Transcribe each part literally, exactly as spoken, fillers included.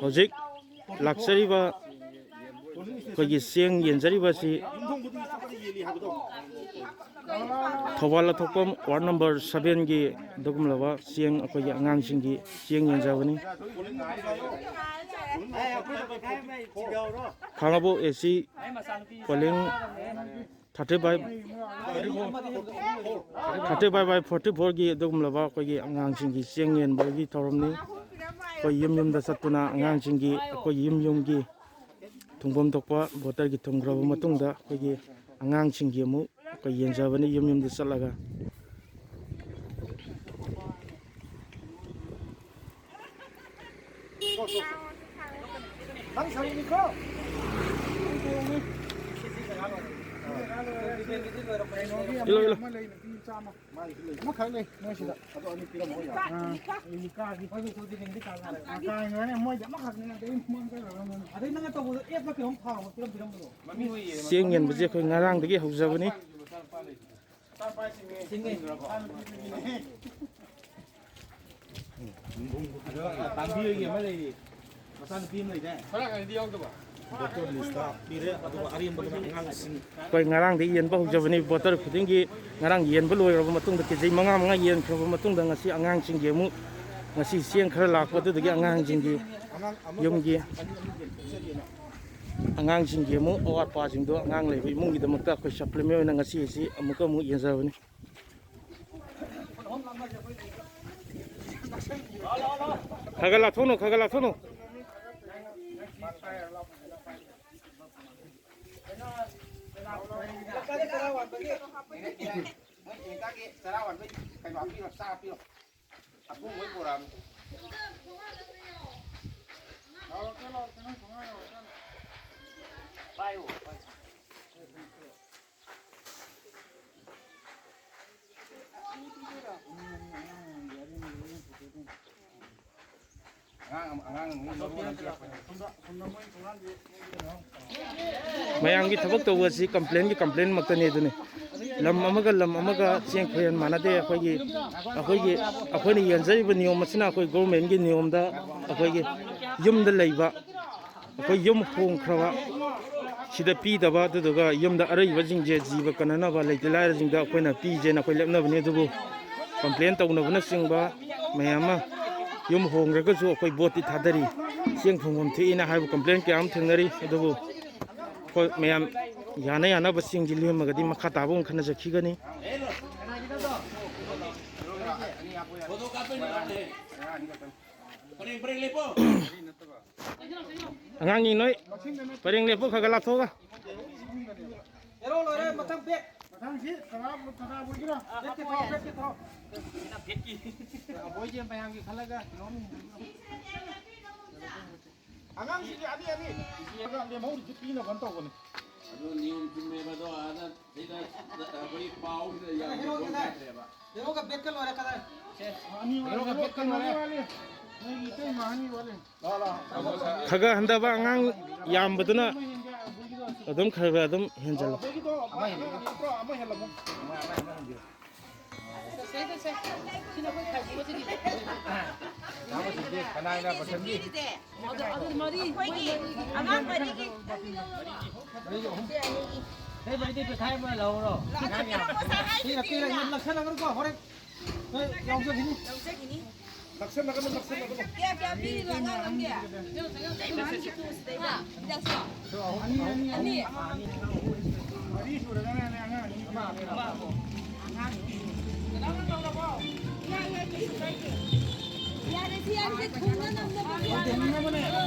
ꯍꯧꯖꯤꯛ ꯂꯥꯛꯆꯔꯤꯕ ꯑꯩꯈꯣꯏꯒꯤ ꯆꯦꯡ ꯌꯦꯟꯖꯔꯤꯕ ꯑꯁꯤ ꯊꯧꯕꯥꯜ ꯑꯊꯣꯛꯄꯝ ꯋꯥꯔꯗ ꯅꯝꯕꯔ ꯁꯚꯦꯟꯒꯤ ꯑꯗꯨꯒꯨꯝꯂꯕ ꯆꯦꯡ, ꯑꯩꯈꯣꯏꯒꯤ ꯑꯉꯥꯡꯁꯤꯡꯒꯤ ꯆꯦꯡ ꯌꯦꯟꯖꯕꯅꯤ꯫ ꯈꯥꯉꯕꯣꯛ A C polling thirty five, thirty five by forty ꯐꯣꯔꯒꯤ ꯑꯗꯨꯒꯨꯝꯂꯕ ꯑꯩꯈꯣꯏꯒꯤ ꯑꯉꯥꯡꯁꯤꯡꯒꯤ ꯆꯦꯡ ꯌꯦꯟꯕꯒꯤ ꯊꯧꯔꯝꯅꯤ꯫ ꯑꯩꯈꯣꯏ ꯌꯨꯝ ꯌꯨꯝꯗ ꯆꯠꯇꯨꯅ ꯑꯉꯥꯡꯁꯤꯡꯒꯤ, ꯑꯩꯈꯣꯏ ꯌꯨꯝ ꯌꯨꯝꯒꯤ ꯊꯨꯡꯐꯝ ꯊꯣꯛꯄ ꯕꯣꯇꯔꯒꯤ ꯊꯨꯡꯈ꯭ꯔꯕ ꯃꯇꯨꯡꯗ, ꯑꯩꯈꯣꯏꯒꯤ ꯑꯉꯥꯡꯁꯤꯡꯒꯤ ꯑꯃꯨꯛ ꯑꯩꯈꯣꯏ ꯌꯦꯟꯖꯕꯅꯤ ꯌꯨꯝ ꯌꯨꯝꯗ ꯆꯠꯂꯒ꯫ ꯅꯪ ꯁꯔꯨꯛꯅꯤꯀꯣ꯫ ꯀꯩꯅꯣꯒꯤ ꯏꯂꯣ, ꯏꯂꯣ꯫ ꯑꯃ ꯂꯩ, ꯅꯨꯄꯤ ꯃꯆꯥ ꯑꯃ꯫ ꯑꯃꯈꯛ ꯂꯩ ꯃꯣꯏꯁꯤꯗ꯫ ꯑꯗꯣ ꯑꯅꯤ ꯄꯤꯔꯝꯃꯣ ꯌꯥꯔꯦ꯫ ꯑꯥ, ꯑꯩ ꯀꯥꯒꯤ꯫ ꯀꯥꯒꯤꯅꯦ, ꯃꯣꯏꯗꯤ ꯑꯃꯈꯛꯅꯦ, ꯑꯗꯩ ꯃꯣꯏ ꯑꯃ ꯂꯩꯔꯝꯒꯅꯤ꯫ ꯑꯗꯩ ꯅꯪꯅ ꯇꯧꯕꯗꯣ ꯑꯦꯞꯂ ꯀꯩꯅꯣꯝ ꯊꯥꯎ ꯄꯤꯔꯝ-, ꯄꯤꯔꯝꯕꯗꯣ꯫ ꯆꯦꯡ ꯌꯦꯟꯕꯁꯦ ꯑꯩꯈꯣꯏ ꯉꯔꯥꯡꯗꯒꯤ ꯍꯧꯖꯕꯅꯤ꯫ ꯁꯤꯡꯉꯦ꯫ ꯑꯗꯣ ꯇꯥꯡꯕꯤꯔꯒꯤ ꯑꯃ ꯂꯩꯔꯤ꯫ ꯃꯆꯥꯅꯨꯄꯤ ꯑꯃ ꯂꯩꯗꯥꯏ? ꯈꯔ ꯈꯔꯗꯤ ꯌꯥꯎꯗꯕ꯫ ꯚꯣꯇꯔ ꯂꯤꯁꯇ ꯄꯤꯔꯦ, ꯑꯗꯨꯒ ꯑꯔꯦꯝꯕꯗꯨꯅ ꯑꯉꯥꯡꯁꯤꯡ꯫ ꯑꯩꯈꯣꯏ ꯉꯔꯥꯡꯗꯒꯤ ꯌꯦꯟꯕ ꯍꯧꯖꯕꯅꯤ꯫ ꯚꯣꯇꯔ ꯈꯨꯗꯤꯡꯒꯤ ꯉꯔꯥꯡ ꯌꯦꯟꯕ ꯂꯣꯏꯔꯕ ꯃꯇꯨꯡꯗ ꯀꯦ ꯖꯤ ꯃꯉꯥ ꯃꯉꯥ ꯌꯦꯟꯈ꯭ꯔꯕ ꯃꯇꯨꯡꯗ ꯉꯁꯤ ꯑꯉꯥꯡꯁꯤꯡꯒꯤ ꯑꯃꯨꯛ, ꯉꯁꯤ ꯆꯦꯡ ꯈꯔ ꯂꯥꯛꯄ ꯑꯗꯨꯗꯒꯤ ꯑꯉꯥꯡꯁꯤꯡꯒꯤ, ꯌꯨꯝꯒꯤ ꯑꯉꯥꯡꯁꯤꯡꯒꯤ ꯑꯃꯨꯛ ꯑꯋꯥꯠ ꯑꯄꯥꯁꯤꯡꯗꯣ ꯑꯉꯥꯡ ꯂꯩꯕ ꯏꯃꯨꯡꯒꯤꯗꯃꯛꯇ ꯑꯩꯈꯣꯏ ꯁꯄ꯭ꯂꯤꯃꯦꯟ ꯑꯣꯏꯅ ꯉꯁꯤ ꯑꯁꯤ ꯑꯃꯨꯛꯀ ꯑꯃꯨꯛ ꯌꯦꯟꯖꯕꯅꯤ꯫ ꯈꯔ ꯈꯔ ꯂꯥꯊꯣꯛꯅꯧ, ꯈꯔ ꯈꯔ ꯂꯥꯊꯣꯛꯅꯧ꯫ ꯃꯣꯏ ꯀ꯭ꯂꯤꯅꯤꯛꯀꯤ ꯆꯔꯥ ꯋꯥꯟꯕꯒꯤ ꯀꯩꯅꯣ ꯍꯥꯞꯄꯤꯔꯣ, ꯆꯥ ꯍꯥꯞꯄꯤꯔꯣ꯫ ꯑꯊꯣꯡꯕꯩ ꯄꯨꯔꯛꯑꯕꯅꯤ꯫ ꯄꯥꯏꯌꯨ, ꯄꯥꯏꯌꯨ꯫ ꯃꯌꯥꯝꯒꯤ ꯊꯕꯛ ꯇꯧꯕ ꯑꯁꯤ ꯀꯝꯄ꯭ꯂꯦꯟꯒꯤ ꯀꯝꯄ꯭ꯂꯦꯟ ꯃꯛꯇꯅꯤ꯫ ꯑꯗꯨꯅꯤ, ꯂꯝ ꯑꯃꯒ ꯂꯝ ꯑꯃꯒ ꯆꯦꯡ ꯈꯣꯏꯍꯟ ꯃꯥꯟꯅꯗꯦ꯫ ꯑꯩꯈꯣꯏꯒꯤ ꯑꯩꯈꯣꯏꯒꯤ ꯑꯩꯈꯣꯏꯅ ꯌꯦꯟꯖꯔꯤꯕ ꯅꯤꯌꯣꯝ ꯑꯁꯤꯅ ꯑꯩꯈꯣꯏ ꯒꯣꯔꯃꯦꯟꯒꯤ ꯅꯤꯌꯣꯝꯗ ꯑꯩꯈꯣꯏꯒꯤ ꯌꯨꯝꯗ ꯂꯩꯕ, ꯑꯩꯈꯣꯏ ꯌꯨꯝ ꯍꯣꯡꯈ꯭ꯔꯕ ꯁꯤꯗ ꯄꯤꯗꯕ, ꯑꯗꯨꯗꯨꯒ ꯌꯨꯝꯗ ꯑꯔꯩꯕꯁꯤꯡꯁꯦ ꯖꯤꯕ ꯀꯟꯅꯅꯕ, ꯂꯩꯇ ꯂꯥꯏꯔꯁꯤꯡꯗ ꯑꯩꯈꯣꯏꯅ ꯄꯤꯁꯦꯅ ꯑꯩꯈꯣꯏ ꯂꯦꯞꯅꯕꯅꯤ꯫ ꯑꯗꯨꯕꯨ ꯀꯝꯄ꯭ꯂꯦꯟ ꯇꯧꯅꯕꯅꯆꯤꯡꯕ ꯃꯌꯥꯝ ꯑꯃ, ꯌꯨꯝ ꯍꯣꯡꯈ꯭ꯔꯒꯁꯨ ꯑꯩꯈꯣꯏ ꯕꯣꯠꯇꯤ ꯊꯥꯗꯔꯤ, ꯆꯦꯡ ꯐꯪꯐꯝ ꯊꯣꯛꯏꯅ ꯍꯥꯏꯕ ꯀꯝꯄ꯭ꯂꯦꯟ ꯀꯌꯥ ꯑꯃ ꯊꯦꯡꯅꯔꯤ꯫ ꯑꯗꯨꯕꯨ ꯑꯩꯈꯣꯏ ꯃꯌꯥꯝ ꯌꯥꯅ ꯌꯥꯅꯕꯁꯤꯡꯁꯤ ꯂꯦꯝꯃꯒꯗꯤ ꯃꯈꯥ ꯇꯥꯕ ꯑꯃꯨꯛ ꯈꯟꯅꯖꯈꯤꯒꯅꯤ꯫ ꯑꯉꯥꯡꯒꯤ ꯅꯣꯏ ꯄꯔꯦꯡ ꯂꯦꯞꯄꯨ, ꯈꯔ ꯈꯔ ꯂꯥꯞꯊꯣꯛꯑꯒ꯫ ꯍꯦꯔꯣ ꯂꯣꯏꯔꯦ, ꯃꯊꯪ ꯕꯦꯛ꯫ ꯃꯊꯪꯁꯤ ꯇꯔꯥ, ꯇꯔꯥ ꯑꯣꯏꯒꯦꯔꯥ? ꯕꯦꯛꯀꯤ ꯊꯥꯎ, ꯕꯦꯛꯀꯤ ꯊꯥꯎ꯫ ꯑꯕꯣꯏꯁꯦ ꯃꯌꯥꯝꯒꯤ ꯈꯜꯂꯒ ꯀꯩꯅꯣꯝ ꯑꯉꯥꯡꯁꯤꯡꯒꯤ ꯑꯅꯤ ꯑꯅꯤ꯫ ꯂꯦꯝꯍꯧꯔꯤꯁꯤ ꯄꯤꯅꯕ ꯇꯧꯕꯅꯤ꯫ ꯑꯗꯨ ꯅꯤꯌꯣꯝ ꯆꯨꯝꯃꯦꯕ, ꯑꯗꯣ ꯑꯥꯗ ꯁꯤꯗ ꯑꯩꯈꯣꯏ ꯄꯥꯎꯁꯤꯗ ꯌꯥꯝ ꯍꯦꯔꯣꯒꯤ ꯀꯗꯥꯏ? ꯍꯦꯔꯣꯒ ꯕꯦꯛꯀ ꯂꯣꯏꯔꯦ, ꯀꯗꯥꯏ? ꯑꯅꯤ ꯋꯥꯠꯂꯤ, ꯍꯦꯔꯣꯒ ꯕꯦꯛꯀ ꯂꯣꯏꯔꯦ꯫ ꯅꯣꯏꯒꯤ ꯏꯇꯩꯃ ꯑꯅꯤ ꯋꯥꯠꯂꯤ꯫ ꯈꯔ ꯈꯔ ꯍꯟꯊꯕ ꯑꯉꯥꯡ ꯌꯥꯝꯕꯗꯨꯅ ꯑꯗꯨꯝ ꯈꯔ ꯈꯔ ꯑꯗꯨꯝ ꯍꯦꯟꯖꯜꯂꯣ꯫ ꯑꯃ ꯍꯦꯜꯂꯝꯃꯣ꯫ ꯀꯅꯥ ꯀꯅꯥ ꯄꯁꯟꯒꯤ? ꯑꯗꯨ, ꯑꯗꯨ ꯃꯔꯤ, ꯑꯩꯈꯣꯏꯒꯤ ꯑꯉꯥꯡ ꯃꯔꯤꯒꯤ꯫ ꯃꯔꯤꯒꯤ ꯑꯍꯨꯝ꯫ ꯅꯣꯏ ꯃꯔꯤꯗꯤ ꯄꯩꯁꯥ ꯑꯃ ꯂꯧꯔꯣ꯫ ꯂꯥꯛꯑꯣ, ꯄꯤꯔꯛꯑꯣ, ꯄꯤꯔꯛꯑꯣ, ꯂꯥꯛꯁꯜꯂꯛꯀꯅꯨꯀꯣ, ꯍꯣꯔꯦꯟ ꯅꯣꯏ ꯌꯥꯎꯖꯈꯤꯅꯤ꯫ ꯂꯧꯖꯈꯤꯅꯤ꯫ ꯅꯛꯁꯟꯅꯒꯅꯨ, ꯅꯛꯁꯟꯅꯒꯅꯨ꯫ ꯀꯌꯥ, ꯀꯌꯥ ꯄꯤꯔꯤꯅꯣ ꯑꯉꯥꯡ ꯑꯃꯒꯤ? ꯁꯤꯗꯩꯗ꯫ ꯑꯅꯤ, ꯑꯅꯤ, ꯑꯅꯤ꯫ ꯑꯅꯤ꯫ ꯃꯔꯤ ꯁꯨꯔꯒꯅꯅꯦ ꯑꯉꯥꯡ ꯑꯅꯤ꯫ ꯑꯃ, ꯑꯃ, ꯑꯃ꯫ ꯌꯥꯔꯦ, ꯁꯤ ꯌꯥꯔꯦ, ꯁꯤ ꯊꯨꯝꯅ ꯅꯝꯅꯕꯒꯤ꯫ ꯊꯨꯝꯅꯕꯅꯦ꯫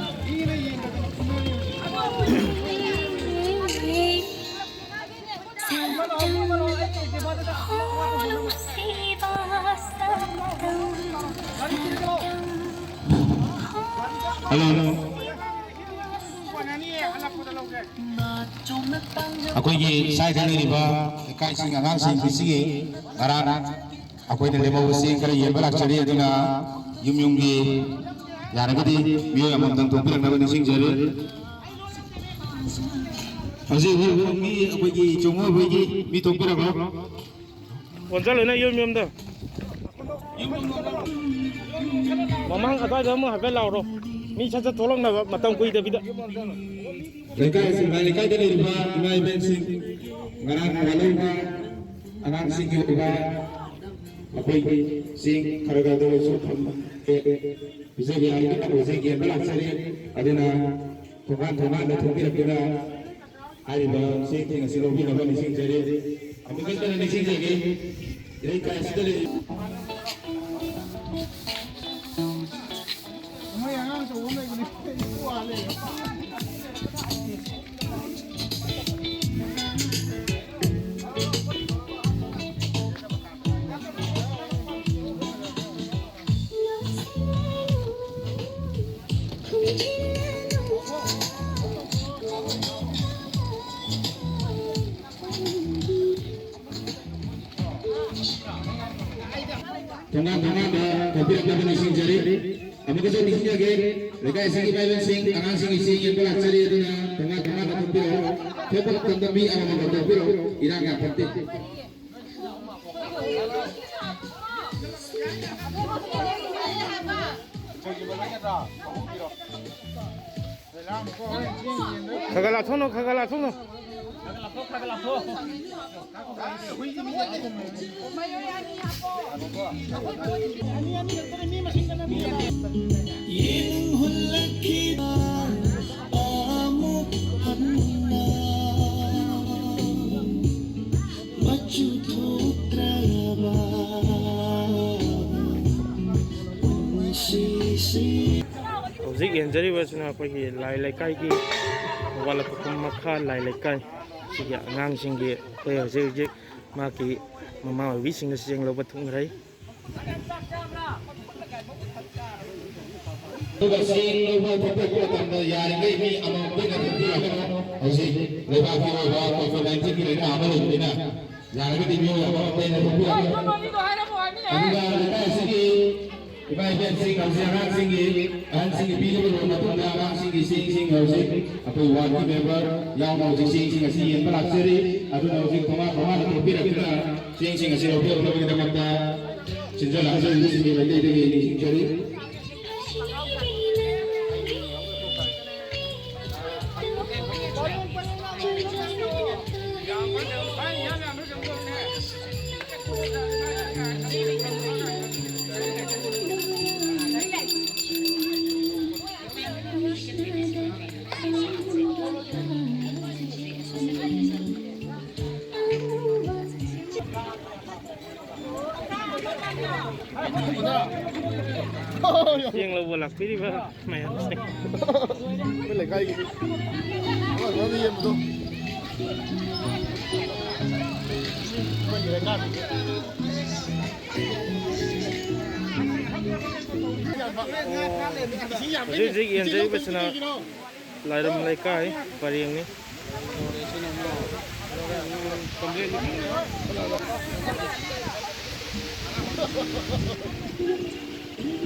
ꯃꯤꯅ ꯌꯦꯡꯗꯕꯅꯦ, ꯊꯨꯝꯅꯕꯅꯦ꯫ ꯍꯜꯂꯣ꯫ ꯑꯩꯈꯣꯏꯒꯤ ꯁ꯭ꯋꯥꯏꯗ ꯂꯩꯔꯤꯕ ꯂꯩꯀꯥꯏꯁꯤꯡ, ꯑꯉꯥꯡꯁꯤꯡ ꯑꯁꯤꯒꯤ ꯉꯔꯥꯡ ꯑꯩꯈꯣꯏꯅ ꯂꯦꯝꯍꯧꯕ ꯆꯦꯡ ꯈꯔ ꯌꯦꯟꯕ ꯂꯥꯛꯆꯔꯤ꯫ ꯑꯗꯨꯅ ꯌꯨꯝ ꯌꯨꯝꯒꯤ ꯌꯥꯔꯒꯗꯤ ꯃꯤꯑꯣꯏ ꯑꯃꯃꯝꯇꯪ ꯊꯣꯛꯄꯤꯔꯛꯅꯕ ꯅꯤꯡꯁꯤꯡꯖꯔꯤ꯫ ꯍꯧꯖꯤꯛ ꯍꯧꯖꯤꯛ ꯈꯨꯟꯒꯤ ꯑꯩꯈꯣꯏꯒꯤ ꯆꯣꯡꯉꯨ ꯑꯩꯈꯣꯏꯒꯤ ꯃꯤ ꯊꯣꯛꯄꯤꯔꯛꯂꯣ꯫ ꯑꯣꯟꯁꯤꯜꯂꯨꯅꯦ ꯌꯨꯝ ꯌꯨꯝꯗ꯫ ꯃꯃꯥꯡ ꯑꯗ꯭ꯋꯥꯏꯗ ꯑꯃꯨꯛ ꯍꯥꯏꯐꯦꯠ ꯂꯥꯎꯔꯣ꯫ ꯃꯤ ꯁꯠ ꯁꯠ ꯊꯣꯛꯂꯛꯅꯕ ꯃꯇꯝ ꯀꯨꯏꯗꯕꯤꯗ꯫ ꯂꯩꯀꯥꯏ ꯑꯁꯤ, ꯂꯩꯀꯥꯏꯗ ꯂꯩꯔꯤꯕ ꯏꯃꯥ ꯏꯕꯦꯟꯁꯤꯡ, ꯉꯔꯥꯡ ꯋꯥꯠꯍꯧꯕ ꯑꯉꯥꯡꯁꯤꯡꯒꯤ ꯑꯣꯏꯕ ꯑꯩꯈꯣꯏꯒꯤ ꯆꯦꯡ ꯈꯔ ꯈꯔꯗ ꯑꯣꯏꯔꯁꯨ ꯊꯝ-, ꯄꯤꯖꯒꯦ ꯍꯥꯏꯅ ꯇꯧꯕꯁꯦ ꯌꯦꯡꯕ ꯂꯥꯛꯆꯔꯤ꯫ ꯑꯗꯨꯅ ꯊꯣꯡꯒꯥꯟ ꯊꯣꯡꯒꯥꯟꯗ ꯊꯣꯛꯄꯤꯔꯛꯇꯨꯅ ꯍꯥꯏꯔꯤꯕ ꯆꯦꯡꯁꯤꯡ ꯑꯁꯤ ꯂꯧꯕꯤꯅꯕ ꯅꯤꯡꯁꯤꯡꯖꯔꯤ꯫ ꯑꯃꯨꯛ ꯍꯟꯅ ꯅꯤꯡꯁꯤꯡꯖꯒꯦ꯫ ꯂꯩꯀꯥꯏ ꯑꯁꯤꯗ ꯂꯩꯔꯤꯕ ꯃꯣꯏ ꯑꯉꯥꯡ ꯑꯆꯧꯕ ꯑꯃ ꯂꯩꯕꯅꯤ꯫ ꯊꯣꯡꯒꯥꯟ ꯊꯣꯡꯒꯥꯟꯗ ꯊꯣꯛꯄꯤꯔꯛꯅꯕ ꯅꯤꯡꯁꯤꯡꯖꯔꯤ꯫ ꯑꯃꯨꯛꯀꯁꯨ ꯅꯤꯡꯁꯤꯡꯖꯒꯦ, ꯂꯩꯀꯥꯏ ꯑꯁꯤꯒꯤ ꯏꯃꯥ ꯏꯕꯦꯟꯁꯤꯡ, ꯑꯉꯥꯡꯁꯤꯡꯒꯤ ꯆꯦꯡ ꯌꯦꯟꯕ ꯂꯥꯛꯆꯔꯤ, ꯑꯗꯨꯅ ꯊꯣꯡꯒꯥꯟ ꯊꯣꯡꯒꯥꯟꯗ ꯊꯣꯛꯄꯤꯔꯛꯑꯣ꯫ ꯊꯣꯛꯄ ꯃꯇꯝꯗ ꯃꯤ ꯑꯃꯃꯝ ꯊꯣꯛꯄꯤꯔꯛꯑꯣ, ꯏꯔꯥꯡ ꯌꯥꯝ ꯐꯠꯇꯦ꯫ ꯈꯔ ꯈꯔ ꯂꯥꯞꯊꯣꯛꯅꯧ, ꯈꯔ ꯈꯔ ꯂꯥꯞꯊꯣꯛꯅꯧ꯫ ꯌꯦꯡꯍꯜꯂꯛꯈꯤꯕ ꯑꯃꯨꯛ ꯍꯟꯅ ꯃꯆꯨ ꯊꯣꯛꯇ꯭ꯔꯕ ꯄꯨꯟꯁꯤꯁꯤ꯫ ꯍꯧꯖꯤꯛ ꯌꯦꯡꯖꯔꯤꯕꯁꯤꯅ ꯑꯩꯈꯣꯏꯒꯤ ꯂꯥꯏ ꯂꯩꯀꯥꯏꯒꯤ ꯋꯥꯠꯂꯛꯄ ꯃꯈꯥ ꯂꯥꯏ ꯂꯩꯀꯥꯏ ꯁꯤꯒꯤ ꯑꯉꯥꯡꯁꯤꯡꯒꯤ ꯑꯩꯈꯣꯏ ꯍꯧꯖꯤꯛ ꯍꯧꯖꯤꯛ ꯃꯍꯥꯛꯀꯤ ꯃꯃꯥ ꯑꯣꯏꯕꯤꯁꯤꯡꯅ ꯆꯦꯡ ꯂꯧꯕ ꯊꯨꯡꯈ꯭ꯔꯦ꯫ ꯑꯗꯨꯒ ꯆꯦꯡ ꯂꯧꯕ ꯊꯣꯛꯄ ꯃꯇꯝꯗ ꯌꯥꯔꯤꯉꯩ ꯃꯤ ꯑꯃꯃꯝ ꯑꯣꯏꯅ ꯊꯣꯛꯄꯤꯔꯛꯀꯅꯨ꯫ ꯍꯧꯖꯤꯛ ꯂꯩꯕꯥꯛꯀꯤ ꯑꯣꯏꯕ ꯀꯣꯚꯤꯗ ꯅꯥꯏꯟꯇꯤꯟꯒꯤ ꯂꯥꯏꯅꯥ ꯑꯃ ꯂꯩꯕꯅꯤꯅ, ꯌꯥꯔꯒꯗꯤ ꯃꯤꯑꯣꯏ ꯑꯃꯃꯝ ꯑꯣꯏꯅ ꯊꯣꯛꯄꯤꯔꯛꯀꯅꯨ꯫ ꯑꯗꯨꯒ ꯂꯩꯀꯥꯏ ꯑꯁꯤꯒꯤ ꯏꯃꯥ ꯏꯕꯦꯟꯁꯤꯡ, ꯍꯧꯖꯤꯛ ꯑꯉꯥꯡꯁꯤꯡꯒꯤ, ꯑꯍꯟꯁꯤꯡꯒꯤ ꯄꯤꯔꯕ ꯂꯣꯏꯔꯕ ꯃꯇꯨꯡꯗ, ꯑꯉꯥꯡꯁꯤꯡꯒꯤ ꯆꯦꯡꯁꯤꯡ ꯍꯧꯖꯤꯛ ꯑꯩꯈꯣꯏ ꯋꯥꯔꯗꯀꯤ ꯃꯦꯝꯕꯔ ꯌꯥꯎꯅ ꯍꯧꯖꯤꯛ ꯆꯦꯡꯁꯤꯡ ꯑꯁꯤ ꯌꯦꯟꯕ ꯂꯥꯛꯆꯔꯤ꯫ ꯑꯗꯨꯅ ꯍꯧꯖꯤꯛ ꯇꯣꯉꯥꯟ ꯇꯣꯉꯥꯟꯅ ꯊꯣꯛꯄꯤꯔꯛꯇꯨꯅ ꯆꯦꯡꯁꯤꯡ ꯑꯁꯤ ꯂꯧꯕꯤꯔꯛꯅꯕꯒꯤꯗꯃꯛꯇ ꯁꯤꯟꯖ ꯂꯥꯡꯖꯔꯤꯕꯁꯤꯡꯒꯤ ꯃꯥꯏꯀꯩꯗꯒꯤ ꯅꯤꯡꯁꯤꯡꯖꯔꯤ꯫ ꯆꯦꯡ ꯂꯧꯕ ꯂꯥꯛꯄꯤꯔꯤꯕ ꯃꯌꯥꯝꯁꯦ꯫ ꯑꯩꯈꯣꯏ ꯂꯩꯀꯥꯏꯒꯤ ꯑꯃ ꯑꯃ ꯌꯦꯟꯕꯗꯣ꯫ ꯑꯩꯈꯣꯏꯒꯤ ꯂꯩꯀꯥꯏꯒꯤ꯫ ꯍꯧꯖꯤꯛ ꯍꯧꯖꯤꯛ ꯌꯦꯟꯖꯔꯤꯕꯁꯤꯅ ꯂꯥꯏꯔꯝ ꯂꯩꯀꯥꯏ ꯄꯔꯦꯡꯅꯤ꯫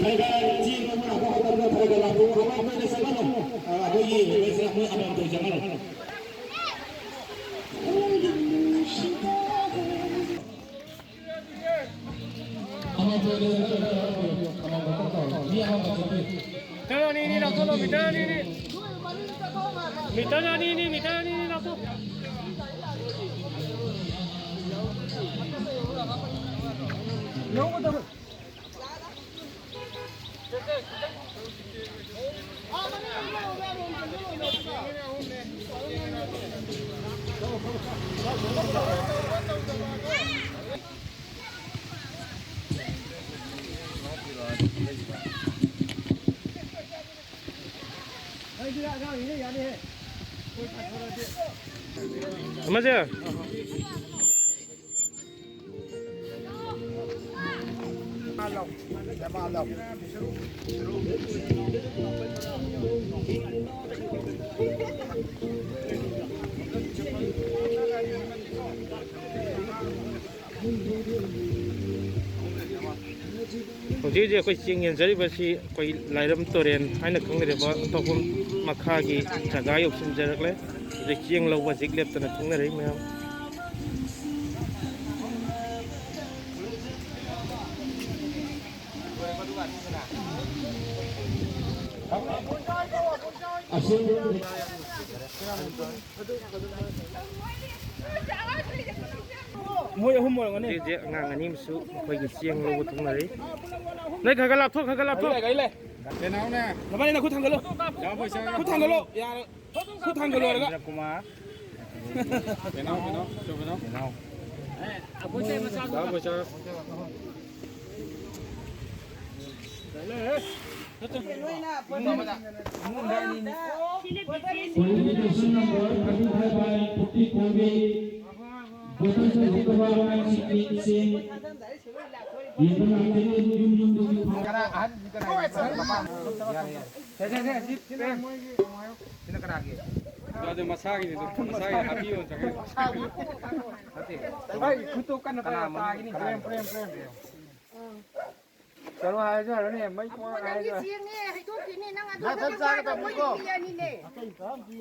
ꯈꯔ ꯈꯔ ꯆꯦꯡ ꯂꯧꯕ ꯂꯥꯛꯄ ꯃꯇꯝꯗ ꯈꯔ ꯈꯔ ꯂꯥꯛꯄꯤꯌꯨ꯫ ꯑꯃ ꯑꯃꯗ ꯆꯪꯍꯜꯂꯣ꯫ ꯑ, ꯑꯩꯈꯣꯏꯒꯤ ꯃꯣꯏ ꯑꯃꯃꯝꯇ ꯆꯪꯍꯜꯂꯣ꯫ ꯃꯤꯇꯔ ꯑꯅꯤ ꯑꯅꯤ ꯂꯥꯞꯊꯣꯛꯂꯣ, ꯃꯤꯇꯔ ꯑꯅꯤ ꯑꯅꯤ꯫ ꯃꯤꯇꯔ ꯑꯅꯤ ꯑꯅꯤ, ꯃꯤꯇꯔ ꯑꯅꯤ ꯑꯅꯤ ꯂꯥꯞꯊꯣꯛ꯫ ꯑꯃꯁꯦ꯫ ꯍꯧꯖꯤꯛ ꯍꯧꯖꯤꯛ ꯑꯩꯈꯣꯏ ꯆꯦꯡ ꯌꯦꯟꯖꯔꯤꯕꯁꯤ ꯑꯩꯈꯣꯏ ꯂꯥꯏꯔꯝ ꯇꯨꯔꯦꯜ ꯍꯥꯏꯅ ꯈꯪꯅꯔꯤꯕ ꯊꯧꯐꯝ ꯃꯈꯥꯒꯤ ꯖꯒꯥ ꯌꯧꯁꯤꯟꯖꯔꯛꯂꯦ꯫ ꯍꯧꯖꯤꯛ ꯆꯦꯡ ꯂꯧꯕ ꯍꯧꯖꯤꯛ ꯂꯦꯞꯇꯅ ꯊꯣꯛꯅꯔꯤ ꯃꯌꯥꯝ꯫ ꯃꯣꯏ ꯑꯍꯨꯝ ꯑꯣꯏꯔꯝꯒꯅꯤ꯫ ꯍꯧꯖꯤꯛ ꯍꯧꯖꯤꯛ ꯑꯉꯥꯡ ꯑꯅꯤ ꯑꯃꯁꯨ ꯃꯈꯣꯏꯒꯤ ꯆꯦꯡ ꯂꯧꯕ ꯊꯣꯛꯅꯔꯤ꯫ ꯅꯣꯏ ꯈꯔ ꯈꯔ ꯂꯥꯞꯊꯣꯛ, ꯈꯔ ꯈꯔ ꯂꯥꯞꯊꯣꯛ꯫ ꯂꯩ, ꯂꯩ, ꯂꯩ꯫ ꯀꯩꯅꯣꯅꯦ꯫ ꯅꯕꯥꯅꯤꯅ ꯈꯨꯠ ꯊꯥꯡꯒꯠꯂꯣ꯫ ꯈꯨꯠ ꯊꯥꯡꯒꯠꯂꯣ꯫ ꯌꯥꯔꯦ꯫ ꯈꯨꯠ ꯊꯥꯡꯒꯠꯂꯣ ꯍꯥꯏꯔꯒ꯫ ꯏꯟꯗ꯭ꯔ ꯀꯨꯃꯥꯔ꯫ ꯀꯩꯅꯣ, ꯀꯩꯅꯣ, ꯀꯩꯅꯣ, ꯀꯩꯅꯣ꯫ ꯀꯩꯅꯣ꯫ ꯂꯥꯛꯑꯣ, ꯄꯩꯁꯥ꯫ Qualification number thirty-five by forty-four ꯒꯤ quarter ꯆꯠꯀꯗꯕ ꯑꯉꯥꯡꯁꯤꯡꯒꯤ ꯆꯦꯡ ꯌꯦꯟꯕ ꯂꯥꯛꯀꯅꯤ꯫ ꯌꯨꯝ ꯌꯨꯝꯗꯒꯤ ꯐꯪ- ꯀꯅꯥ ꯑꯍꯟ? ꯀꯅꯥ? ꯌꯥꯔꯦ, ꯌꯥꯔꯦ꯫ ꯁꯦ, ꯁꯦ, ꯁꯦ, ꯁꯤ ꯄꯦ-, ꯁꯤꯅ ꯀꯅꯥꯒꯤ? ꯑꯗꯨ ꯃꯁꯥꯒꯤꯅꯤ, ꯑꯗꯨ ꯃꯁꯥꯒꯤ ꯍꯥꯞꯄꯤꯌꯣ ꯆꯪꯉꯛꯏ꯫ ꯅꯠꯇꯦ꯫ ꯚꯥꯏ, ꯈꯨꯠꯇꯣ ꯀꯟꯅ ꯀꯅꯥ ꯄꯥꯏꯔꯣ, ꯃꯃꯤꯡ? ꯇꯥꯈꯤꯅꯤ꯫ ꯀꯅꯥ? ꯄ꯭ꯔꯦꯝ, ꯄ꯭ꯔꯦꯝ, ꯄ꯭ꯔꯦꯝ, ꯄ꯭ꯔꯦꯝ꯫ ꯆꯠꯂꯣ ꯍꯥꯏꯔꯁꯨ ꯌꯥꯔꯅꯤ, ꯃꯩ ꯑꯃꯨꯛ ꯀꯣꯛꯑꯒ ꯅꯪꯒꯤ ꯍꯥꯏꯔꯁꯨ ꯌꯥꯔꯅꯤ꯫ ꯆꯦꯡꯅꯦ, ꯍꯩꯗꯣꯛꯈꯤꯅꯤ, ꯅꯪ ꯑꯗꯨ ꯅꯪ ꯅꯪ ꯆꯥꯒꯗꯕꯅꯤꯀꯣ꯫ ꯆꯥꯒꯗꯕ ꯃꯣꯏ ꯅꯨꯄꯤ ꯑꯅꯤꯅꯦ꯫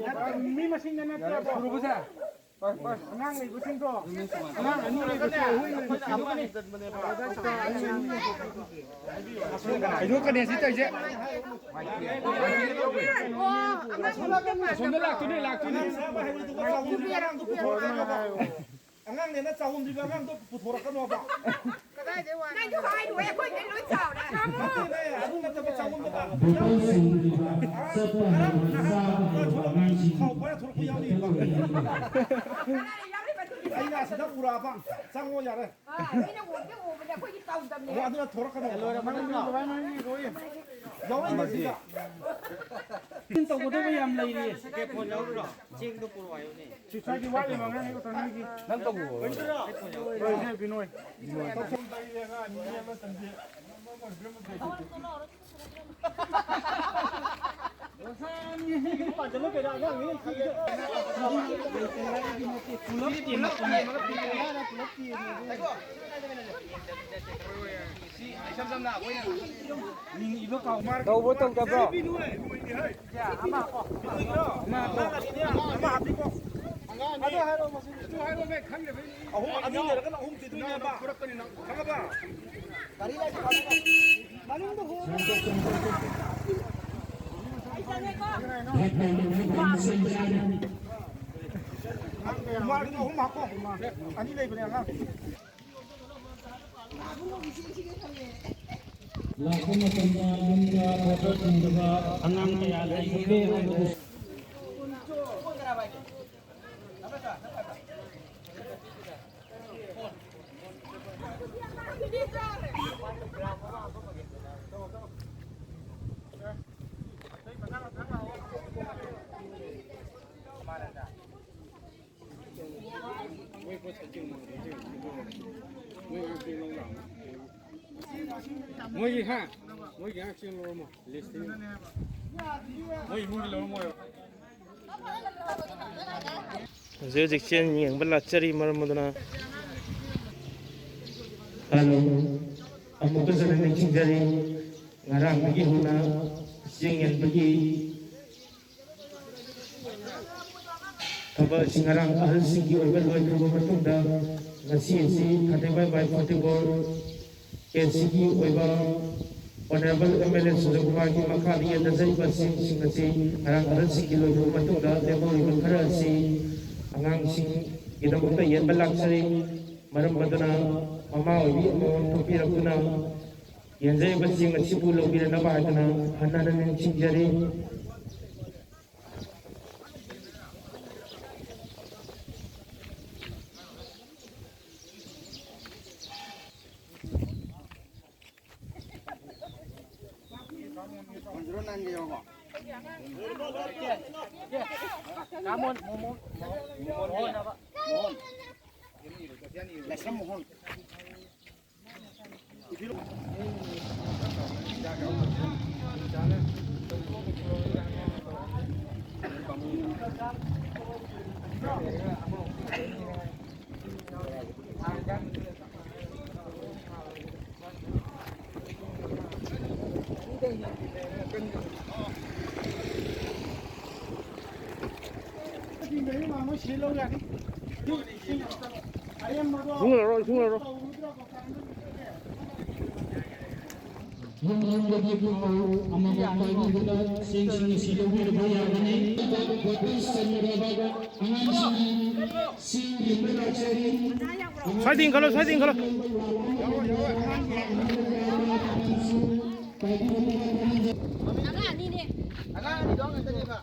ꯅꯠꯇꯦ, ꯃꯤ ꯃꯁꯤꯡꯗ ꯅꯠꯇꯦ꯫ ꯌꯥꯔꯦ, ꯁꯨꯔꯕꯣ ꯁꯦ? ꯍꯣꯏ, ꯍꯣꯏ꯫ ꯑꯉꯥꯡ ꯂꯩꯕꯁꯤꯡꯗꯣ, ꯑꯉꯥꯡ ꯑꯅꯤ ꯂꯩꯕꯁꯦ ꯑꯍꯨꯝ ꯂꯩꯕꯁꯦ ꯑꯩꯈꯣꯏꯅ ꯑꯃ ꯍꯦꯟꯖꯟꯕꯅꯦꯕ꯫ ꯍꯩꯗꯣꯛꯀꯅꯤ ꯁꯤ ꯇꯧꯔꯤꯁꯦ꯫ ꯑꯣ, ꯑꯉꯥꯡ ꯑꯁꯣꯝꯗ ꯂꯥꯛꯇꯣꯏꯅꯦ, ꯂꯥꯛꯇꯣꯏꯅꯦ꯫ ꯑꯉꯥꯡꯅꯦꯅ ꯆꯥꯎꯍꯟꯗ꯭ꯔꯤꯕ ꯑꯉꯥꯡꯗꯣ ꯄꯨꯊꯣꯔꯛꯀꯅꯣꯕ꯫ ꯀꯗꯥꯏꯗꯩ ꯋꯥꯅꯣ? ꯅꯪꯁꯨ ꯍꯥꯏꯔꯣꯏ, ꯑꯩꯈꯣꯏꯗꯤ ꯂꯣꯏ ꯆꯥꯎꯔꯦ꯫ ꯑꯗꯨꯅꯦ, ꯑꯗꯨ ꯅꯠꯇꯕ ꯆꯥꯎꯍꯟꯕꯗ꯫ ꯕꯣꯇꯜꯁꯤꯡꯗꯨꯗ ꯆꯠꯄ ꯍꯥꯏꯕ ꯆꯥꯕ ꯍꯩꯔꯕ ꯑꯉꯥꯡꯁꯤꯡ ꯊꯥꯎ ꯄꯥꯏꯔ ꯊꯣꯔꯛꯄ ꯌꯥꯎꯔꯤꯕ꯫ ꯀꯅꯥꯅ ꯌꯥꯎꯔꯤꯕ ꯑꯗꯨꯒꯤ ꯑꯩꯅ ꯑꯁꯤꯗ ꯎꯔꯛꯑꯕ꯫ ꯆꯪꯉꯣ ꯌꯥꯔꯦ꯫ ꯑꯥ, ꯃꯤꯅ ꯎꯕꯗꯤ ꯎꯕꯅꯦ, ꯑꯩꯈꯣꯏꯗꯤ ꯇꯧꯗꯕꯅꯦ꯫ ꯑꯣ, ꯑꯗꯨꯅ ꯊꯣꯔꯛꯀꯅꯣ꯫ ꯌꯥꯎꯔꯛꯏꯅꯦ ꯁꯤꯗ꯫ ꯇꯧꯒꯗꯕ ꯌꯥꯝ ꯂꯩꯔꯤ꯫ ꯆꯦꯡꯗꯣ ꯄꯨꯔꯛꯑꯣ ꯍꯥꯏꯌꯨꯅꯦ꯫ ꯁꯤꯁꯥꯒꯤ ꯋꯥꯠꯂꯤꯕ ꯑꯉꯥꯡ ꯑꯃꯈꯛꯇ ꯅꯣꯏꯒꯤ꯫ ꯅꯪ ꯇꯧꯕꯤꯌꯣ꯫ ꯍꯣꯏ, ꯏꯅꯦ ꯕꯤꯅꯣꯏ꯫ ꯕꯤꯅꯣꯏ꯫ ꯇꯧꯁꯣꯝꯗ ꯑꯩ ꯑꯉꯥꯡ ꯑꯅꯤ ꯑꯃ ꯆꯪꯁꯤ꯫ ꯃꯁꯥꯅꯤ꯫ ꯆꯠꯂꯣ ꯀꯩꯅꯣ, ꯑꯉꯥꯡꯅꯤꯅ ꯈꯜꯂꯦ꯫ ꯄꯨꯂꯞ ꯌꯦꯡꯉꯒ ꯄꯨꯂꯞ ꯌꯦꯡꯉꯒ꯫ ꯇꯧꯕ ꯇꯧꯗꯕ꯭ꯔꯣ? ꯑꯃ ꯍꯥꯞꯄꯤꯀꯣ꯫ ꯑꯗꯣ ꯍꯥꯏꯔꯛꯑꯣ, ꯃꯁꯤ꯫ ꯑꯍꯨꯝ, ꯑꯅꯤ ꯂꯩꯔꯒꯅ ꯑꯍꯨꯝ ꯄꯤꯗꯣꯏꯅꯦꯕ꯫ ꯈꯪꯉꯕ? ꯀꯨꯃꯥꯔꯒꯤꯗꯣ ꯑꯍꯨꯝ ꯍꯥꯞꯄꯣ꯫ ꯑꯅꯤ ꯂꯩꯕꯅꯦ ꯑꯉꯥꯡ꯫ ꯂꯥꯛꯄ ꯃꯇꯝꯗ ꯌꯨꯝꯗ ꯄꯣꯠꯆꯩ ꯊꯝꯗꯕ ꯑꯉꯥꯡ ꯀꯌꯥ ꯂꯩꯕꯒꯦ ꯍꯥꯏꯕꯗꯨ ꯃꯣꯏꯒꯤ ꯍꯥ? ꯃꯣꯏꯒꯤ ꯍꯥ ꯆꯦꯡ ꯂꯧꯔꯝꯃꯣ꯫ ꯂꯤꯁꯇ ꯃꯣꯏ ꯏꯃꯨꯡꯒꯤ ꯂꯧꯔꯝꯃꯣꯏꯕ꯫ ꯍꯧꯖꯤꯛ ꯍꯧꯖꯤꯛ ꯆꯦꯟ ꯌꯦꯡꯕ ꯂꯥꯛꯆꯔꯤ, ꯃꯔꯝ ꯑꯗꯨꯅ꯫ ꯍꯜꯂꯣ, ꯑꯃꯨꯛꯀ ꯍꯟꯅ ꯅꯤꯡꯁꯤꯡꯖꯔꯤ, ꯉꯔꯥꯡꯗꯒꯤ ꯍꯧꯅ ꯆꯦꯡ ꯌꯦꯟꯕꯒꯤ ꯊꯕꯛ ꯑꯁꯤ ꯉꯔꯥꯡ ꯑꯍꯜꯁꯤꯡꯒꯤ ꯑꯣꯏꯕ ꯂꯣꯏꯈ꯭ꯔꯕ ꯃꯇꯨꯡꯗ, ꯉꯁꯤ ꯑꯁꯤ thirty five by forty four ꯑꯦ ꯁꯤꯒꯤ ꯑꯣꯏꯕ ꯑꯣꯅꯔꯦꯕꯜ ꯑꯦꯝ ꯑꯦꯜ ꯑꯦ ꯁꯨꯖꯟ ꯀꯨꯃꯥꯔꯒꯤ ꯃꯈꯥꯗ ꯌꯦꯟꯅꯖꯔꯤꯕ ꯆꯦꯡꯁꯤꯡ ꯑꯁꯤ ꯉꯔꯥꯡ ꯑꯍꯜꯁꯤꯡꯒꯤ ꯂꯣꯏꯈ꯭ꯔꯕ ꯃꯇꯨꯡꯗ ꯂꯦꯝꯍꯧꯔꯤꯕ ꯈꯔ ꯑꯁꯤ ꯑꯉꯥꯡꯁꯤꯡꯒꯤꯗꯃꯛꯇ ꯌꯦꯟꯕ ꯂꯥꯛꯆꯔꯤ꯫ ꯃꯔꯝ ꯑꯗꯨꯅ ꯃꯃꯥ ꯑꯣꯏꯕꯤ ꯑꯃꯃꯝ ꯊꯣꯛꯄꯤꯔꯛꯇꯨꯅ ꯌꯦꯟꯖꯔꯤꯕ ꯆꯦꯡ ꯑꯁꯤꯕꯨ ꯂꯧꯕꯤꯔꯅꯕ ꯍꯥꯏꯗꯨꯅ ꯍꯟꯅ ꯍꯟꯅ ꯅꯤꯡꯁꯤꯡꯖꯔꯤ꯫ ꯏꯁꯤꯡ ꯂꯧꯔꯣ, ꯏꯁꯤꯡ ꯂꯧꯔꯣ꯫ ꯌꯨꯝ ꯌꯨꯝꯗꯒꯤ ꯄꯥꯎ ꯑꯃꯃꯝ ꯄꯥꯏꯕꯤꯗꯨꯅ ꯆꯦꯡꯁꯤꯡ ꯑꯁꯤ ꯂꯧꯕꯤꯔꯕ ꯌꯥꯒꯅꯤ꯫ ꯕꯣꯇꯜ ꯆꯟꯗ꯭ꯔꯕ ꯑꯉꯥꯡꯁꯤꯡ ꯆꯦꯡ ꯌꯦꯟꯕ ꯂꯥꯛꯆꯔꯤ꯫ ꯁ꯭ꯋꯥꯏꯗ ꯏꯟꯈꯠꯂꯣ, ꯁ꯭ꯋꯥꯏꯗ ꯏꯟꯈꯠꯂꯣ꯫ ꯑꯉꯥꯡ ꯑꯅꯤꯅꯦ꯫ ꯑꯉꯥꯡ ꯑꯅꯤꯗꯣ ꯉꯥꯛꯇꯅꯦꯕ꯫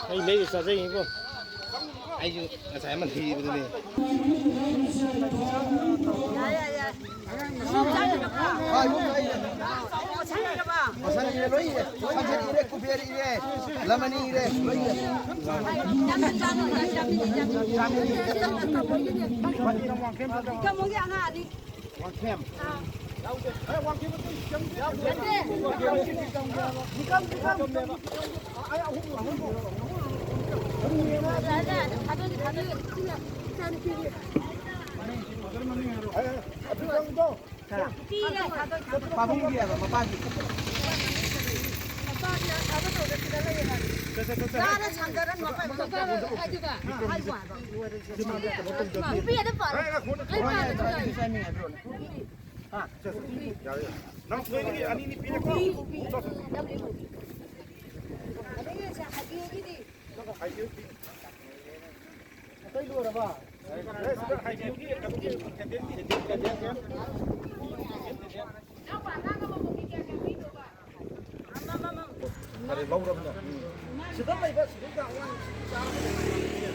ꯑꯩ ꯂꯩꯔ ꯆꯥꯖꯩꯅꯤꯀꯣ꯫ ꯑꯩꯁꯨ ꯉꯁꯥꯏ ꯑꯃ ꯊꯤꯕꯗꯨꯅꯦ꯫ ꯃꯁꯟ ꯏꯔꯦ, ꯂꯣꯏ ꯏꯔꯦ꯫ ꯁꯟꯖꯦꯠ ꯏꯔꯦ, ꯀꯨꯕꯦꯔ ꯏꯔꯦ, ꯂꯃꯅꯤ ꯏꯔꯦ, ꯂꯣꯏ ꯏꯔꯦ꯫ ꯏꯀꯝꯒꯤ ꯑꯉꯥꯡ ꯑꯅꯤ꯫ ꯋꯥꯡꯈꯦꯝ꯫ ꯅꯠꯇꯦ꯫ ꯊꯥꯗꯣꯛꯀꯦ, ꯊꯥꯗꯣꯛꯀꯦ꯫ ꯄꯤꯔꯦ, ꯊꯥꯗꯣꯛꯀꯦ꯫ ꯄꯥꯕꯨꯡꯒꯤ ꯍꯥꯏꯕ, ꯃꯄꯥꯒꯤ꯫ ꯃꯄꯥꯒꯤ ꯑꯥꯗ ꯇꯧꯔꯦ, ꯁꯤꯗ ꯂꯩꯌꯦ ꯍꯥꯏ꯫ ꯆꯥꯔ ꯁꯥꯟꯅꯔ ꯃꯄꯥ-, ꯃꯄꯥ-, ꯍꯥꯏꯗꯨꯒ ꯍꯥꯏꯕ ꯍꯥꯏꯕ꯫ ꯅꯨꯄꯤ ꯑꯗꯨꯝ ꯄꯥꯔꯣ꯫ ꯑꯩ ꯄꯥꯔꯣ꯫ ꯍꯥ? ꯌꯥꯔꯦ, ꯌꯥꯔꯦ꯫ ꯅꯪ ꯅꯣꯏꯒꯤ ꯑꯅꯤꯅꯤ ꯄꯤꯔꯦꯀꯣ? ꯑꯗꯒꯤ ꯉꯁꯥꯏ ꯍꯥꯏꯕꯤꯔꯒꯗꯤ ꯑꯇꯩ ꯂꯣꯏꯔꯕ? ꯑꯦ, ꯁꯤꯗ ꯍꯥꯏꯕꯤꯌꯨꯒꯤ ꯀꯩꯅꯣꯒꯤ ꯀꯦꯟꯗꯜꯒꯤ꯫ ꯀꯔꯤ ꯂꯧꯔꯕꯅꯣ? ꯁꯤꯗ ꯂꯩꯕ ꯁꯤꯗꯩꯗ ꯑꯉꯥꯡ ꯁꯤꯗ ꯆꯥꯔꯒ ꯂꯩꯕ꯫